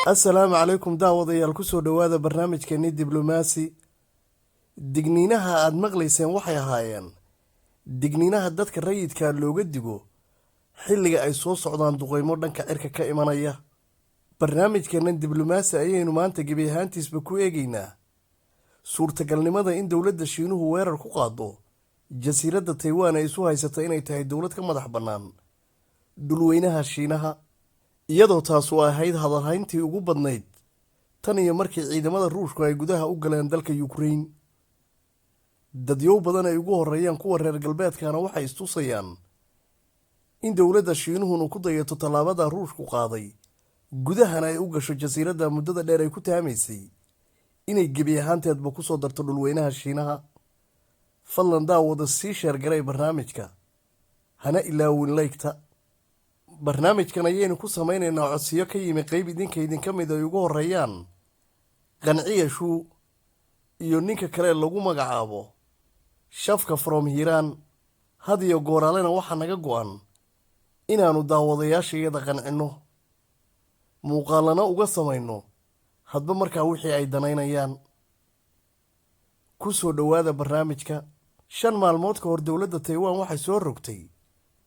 Assalaamu calaykum daawadayaal, kusoo dhowaada barnaamijkeennii Diblomaasi. Digniinaha aad maqlayseen waxay ahaayeen digniinaha dadka rayidka looga digo xilliga ay soo socdaan duqeymo dhanka cirka ka imanaya. Barnaamijkeennan Diblomaasi ayaynu maanta gebi ahaantiisba ku eegaynaa suurtagalnimada in dowladda Shiinuhu weerar ku qaado jasiiradda Taiwan ay isu haysata inay tahay dowlad ka madax bannaan dhulweynaha Shiinaha, iyadoo taasu ahayd hadalhayntii ugu badnayd tan iyo markii ciidamada Ruushku ay gudaha u galeen dalka Yukrain. Dadyow badan ay ugu horreeyaan kuwa reer galbeedkana waxay istusayaan in dowladda Shiinuhunu ku dayato tallaabada Ruushku qaaday, gudahana ay u gasho jasiiradda muddada dheer ay ku taamaysay inay gebi ahaanteedba kusoo darto dhulweynaha Shiinaha. Fadlan daawada, sii share garay barnaamijka, hana ilaawin like-ta. Barnaamijkan ayaynu ku samaynaynaa codsiyo ka yimi qeyb idinka idinka mid ay ugu horreeyaan Qanciya Shuu iyo ninka kale lagu magacaabo Shafka from Hiiraan. Had iyo gooraalena waxaa naga go'an inaannu daawadayaashayada qancinno, muuqaalana uga samayno hadba markaa wixii ay danaynayaan. Ku soo dhowaada barnaamijka. 5 maalmood ka hor dowladda Taiwan waxay soo rogtay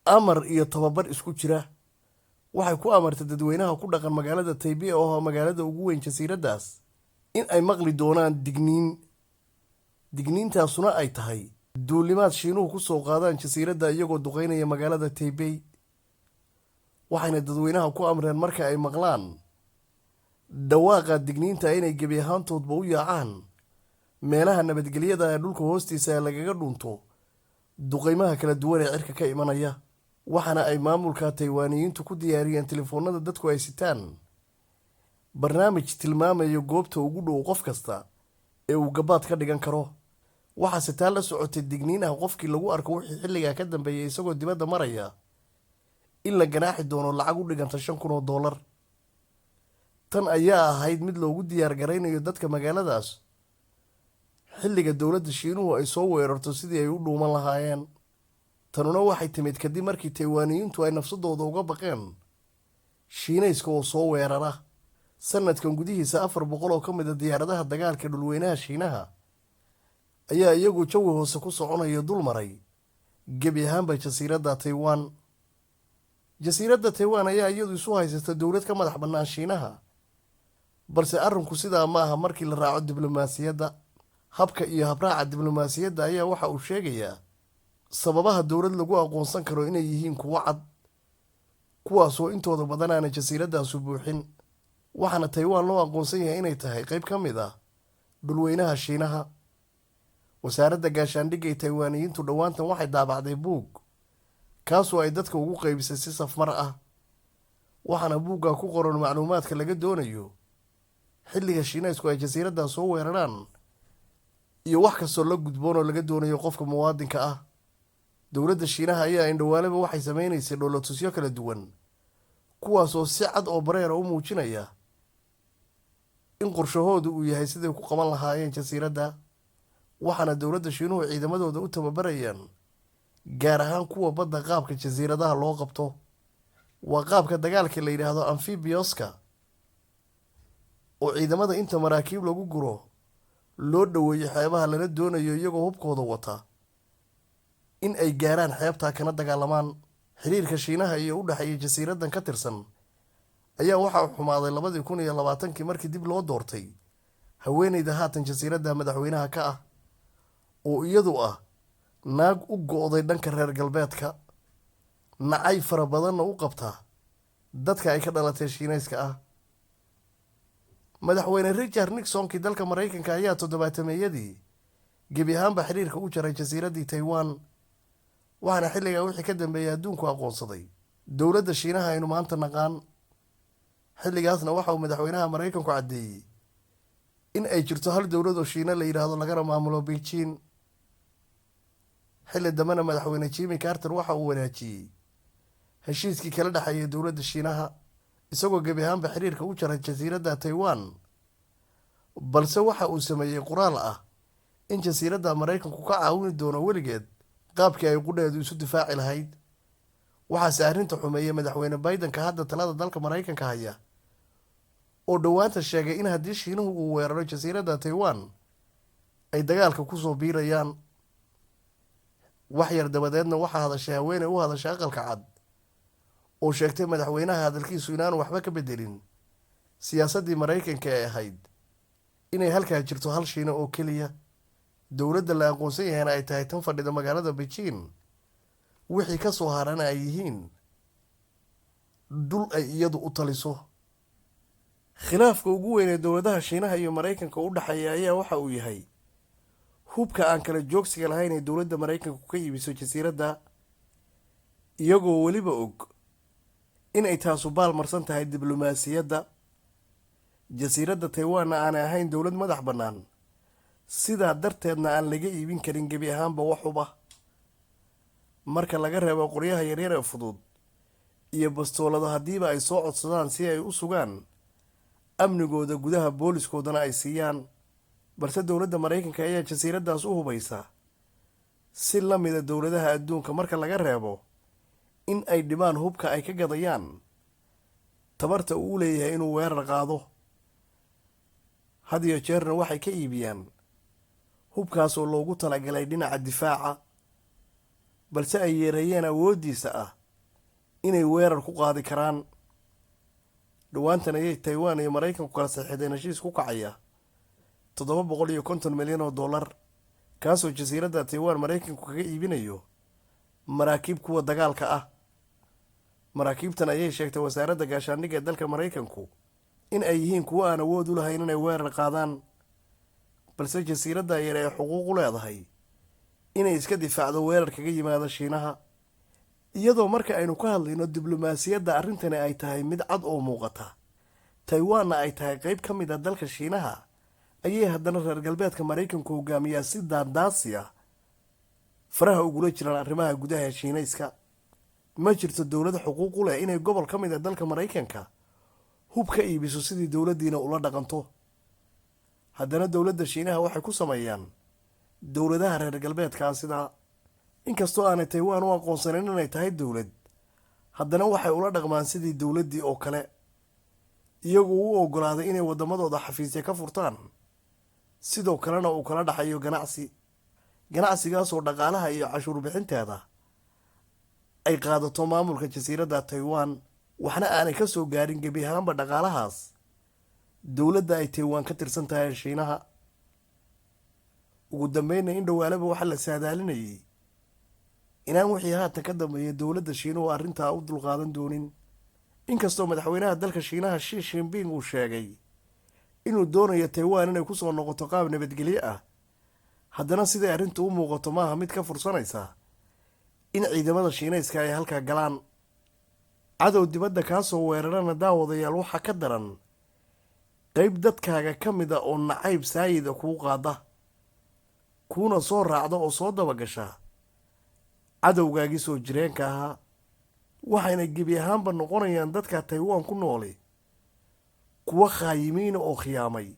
amar iyo tababar isku jira. Waxay ku amartay dadweynaha ku dhaqan magaalada Taipei, oo ah magaalada ugu weyn jasiiraddaas, in ay maqli doonaan digniin, digniintaasuna ay tahay duulimaad Shiinuhu ku soo qaadaan jasiiradda iyagoo duqeynaya magaalada Taipei. Waxayna dadweynaha ku amreen marka ay maqlaan dhawaaqa digniinta inay gebi ahaantoodba u yaacaan meelaha nabadgelyada ee dhulka hoostiisa lagaga dhunto duqeymaha kala duwan ee cirka ka imanaya. Waxaana ay maamulka Taywaaniyiintu ku diyaariyeen telefoonada dadku ay sitaan barnaamij tilmaamaya goobta ugu dhow qof kasta ee uu gabaad ka dhigan karo. Waxaase taa la socotay digniin ah qofkii lagu arko wixii xilligaa ka dambeeyay isagoo dibadda maraya in la ganaaxi doono lacag u dhiganta $5,000. Tan ayaa ahayd mid loogu diyaar garaynayo dadka magaaladaas xilliga dowladda Shiinuhu ay soo weerarto sidii ay u dhuuman lahaayeen. Tanuna waxay timid kadib markii Taywaaniyiintu ay nafsadooda uga baqeen Shiinayska oo soo weerara. Sanadkan gudihiisa 400 oo ka mid ah diyaaradaha dagaalka dhulweynaha Shiinaha ayaa iyagu jawi hoose ku soconaya dul maray gebi ahaanba jasiiradda Taiwan. Jasiiradda Taiwan ayaa iyadu isu haysata dowlad ka madax bannaan Shiinaha, balse arrinku sidaa ma aha markii la raaco diblomaasiyadda. Habka iyo habraaca diblomaasiyadda ayaa waxa uu sheegayaa sababaha dowlad lagu aqoonsan karo inay yihiin kuwo cad, kuwaasoo intooda badan aana jasiiraddaasu buuxin. Waxaana Taiwan loo aqoonsan yahay inay tahay qayb ka mid ah dhulweynaha Shiinaha. Wasaaradda gaashaandhigga ee Taywaaniyiintu dhowaantan waxay daabacday buug kaasoo ay dadka ugu qaybisay si safmar ah. Waxaana buuggaa ku qoran macluumaadka laga doonayo xilliga Shiinaysku ay jasiiraddaa soo weeraraan iyo wax kastoo la gudboon oo laga doonayo qofka muwaadinka ah. Dowladda Shiinaha ayaa indhawaaleba waxay sameynaysay dhoolatusyo kala duwan, kuwaasoo si cad oo bareera u muujinaya in qorshahoodu uu yahay siday ku qaban lahaayeen jasiiradda. Waxaana dowladda Shiinuhu ciidamadooda u tababarayaan, gaar ahaan kuwa badda, qaabka jasiiradaha loo qabto. Waa qaabka dagaalka la yidhaahdo amphibious-ka, oo ciidamada inta maraakiib lagu guro loo dhoweeyo xeebaha, lana doonayo iyagoo hubkooda wata in ay gaaraan xeebtaa kana dagaalamaan. Xiriirka Shiinaha iyo u dhexeeya jasiiraddan ka tirsan ayaa waxa uu xumaaday 2020-kii markii dib loo doortay haweeneyda haatan jasiiradda madaxweynaha ka ah, oo iyadu ah naag u go'day dhanka reer galbeedka, nacay fara badanna u qabta dadka ay ka dhalatay Shiinayska ah. Madaxweyne Richard Nixonkii dalka Maraykanka ayaa toddobaatameeyadii gebi ahaanba xiriirka u jaray jasiiraddii Taiwan, waxaana xilligaa wixii ka dambeeyay adduunku aqoonsaday dowladda Shiinaha aynu maanta naqaan. Xilligaasna waxa uu madaxweynaha Maraykanku caddeeyey in ay jirto hal dowlad oo Shiina la yidhaahdo, lagana maamulo Beijing. Xilli dambena madaxweyne Jimmy Carter waxa uu wanaajiyey heshiiskii kala dhexeeyay dowladda Shiinaha, isagoo gebi ahaanba xiriirka u jaray jasiiradda Taiwan, balse waxa uu sameeyey qoraal ah in jasiiradda Maraykanku ka caawini doono weligeed qaabkii ay qudheedu isu difaaci lahayd. Waxaase arrinta xumeeyey madaxweyne Bidenka hadda talada dalka Maraykanka haya. oo dhowaanta sheegay in haddii Shiinuhu uu weeraro jasiiradda Taiwan ay dagaalka kusoo biirayaan. Wax yar dabadeedna waxaa hadashay haweeney u hadashay Aqalka Cad oo sheegtay madaxweynaha hadalkiisu inaanu waxba ka bedelin siyaasaddii Maraykanka ee ahayd inay halkaa jirto hal Shiino oo keliya, dowladda la aqoonsan yahayna ay tahay tan fadhida magaalada Beijing, wixii ka soo harana ay yihiin dhul ay iyadu u taliso. Khilaafka ugu weyn ee dowladaha Shiinaha iyo Maraykanka u dhexeeya ayaa waxa uu yahay hubka aan kala joogsiga lahayn ee dowladda Maraykanku ka iibiso jasiiradda, iyagoo weliba og in ay taasu baal marsan tahay diblomaasiyadda, jasiiradda Taiwanna aanay ahayn dowlad madax bannaan, sidaa darteedna aan laga iibin karin gebi ahaanba wax huba, marka laga reebo qoryaha yaryar ee fudud iyo bastoolado haddiiba ay soo codsadaan si ay u sugaan amnigooda gudaha, booliskoodana ay siiyaan. Balse dowladda Maraykanka ayaa jasiiraddaas u hubaysa si la mida dowladaha adduunka, marka laga reebo in ay dhimaan hubka ay ka gadayaan tabarta uu u leeyahay inuu weerar qaado. Had iyo jeerna waxay ka iibiyaan hubkaas oo loogu talagalay dhinaca difaaca, balse ay yeereeyeen awooddiisa ah inay weerar ku qaadi karaan. Dhowaantan ayay Taiwan iyo Maraykanku kala saxiixdeen heshiis ku kacaya 750 milyan oo dollar, kaasoo jasiiradda Taiwan Maraykanku kaga iibinayo maraakiib kuwa dagaalka ah. Maraakiibtan ayay sheegtay wasaaradda gaashaandhigga ee dalka Maraykanku in ay yihiin kuwo aan awood u lahayn inay weerar qaadaan, balse jasiiradda yar ay xuquuq u leedahay inay iska difaacdo weerar kaga yimaada Shiinaha. Iyadoo marka aynu ka hadlayno diblomaasiyadda arrintani ay tahay mid cad oo muuqata, Taiwanna ay tahay qayb ka mid ah dalka Shiinaha, ayay haddana reer galbeedka Maraykanku hogaamiyaa si daandaasi ah faraha ugula jiraan arrimaha gudaha ee Shiinayska. Ma jirto dowlad xuquuq u leh inay gobol ka mid ah dalka Maraykanka hub ka iibiso sidii dowladdiina ula dhaqanto. Haddana dowladda Shiinaha waxay ku sameeyaan dowladaha reer galbeedkaa sidaa. Inkastoo aanay Taiwan u aqoonsanin inay tahay dowlad, haddana waxay ula dhaqmaan sidii dowladdii oo kale, iyagoo u oggolaaday inay waddamadooda xafiisya ka furtaan, sidoo kalena uu kala dhaxayo ganacsi, ganacsigaasoo dhaqaalaha iyo cashuur bixinteeda ay qaadato maamulka jasiiradda Taiwan, waxna aanay ka soo gaarin gebi ahaanba dhaqaalahaas dowladda ay Taiwan ka tirsan tahay Shiinaha. Ugu dambeynna, in dhowaalaba waxaa la saadaalinayay inaan wixii haatan ka dambeeya dowladda Shiinuhu arrintaa u dulqaadan doonin, inkastoo madaxweynaha dalka Shiinaha Xi Jinping uu sheegay inuu doonayo Taiwan inay kusoo noqoto qaab nabadgelyo ah. Haddana siday arrintu u muuqato maaha mid ka fursanaysa in ciidamada Shiinayska ay halkaa galaan. Cadow dibadda kaa soo weerarana, daawadayaal, waxaa ka daran qayb dadkaaga ka mid ah oo nacayb saayida kuu qaada, kuuna soo raacda oo soo dabagasha cadowgaagii soo jireenka ahaa. Waxayna gebi ahaanba noqonayaan dadka Taiwan ku nooli kuwa khaayimiina oo khiyaamay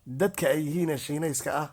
dadka ay yihiin Shiinayska ah.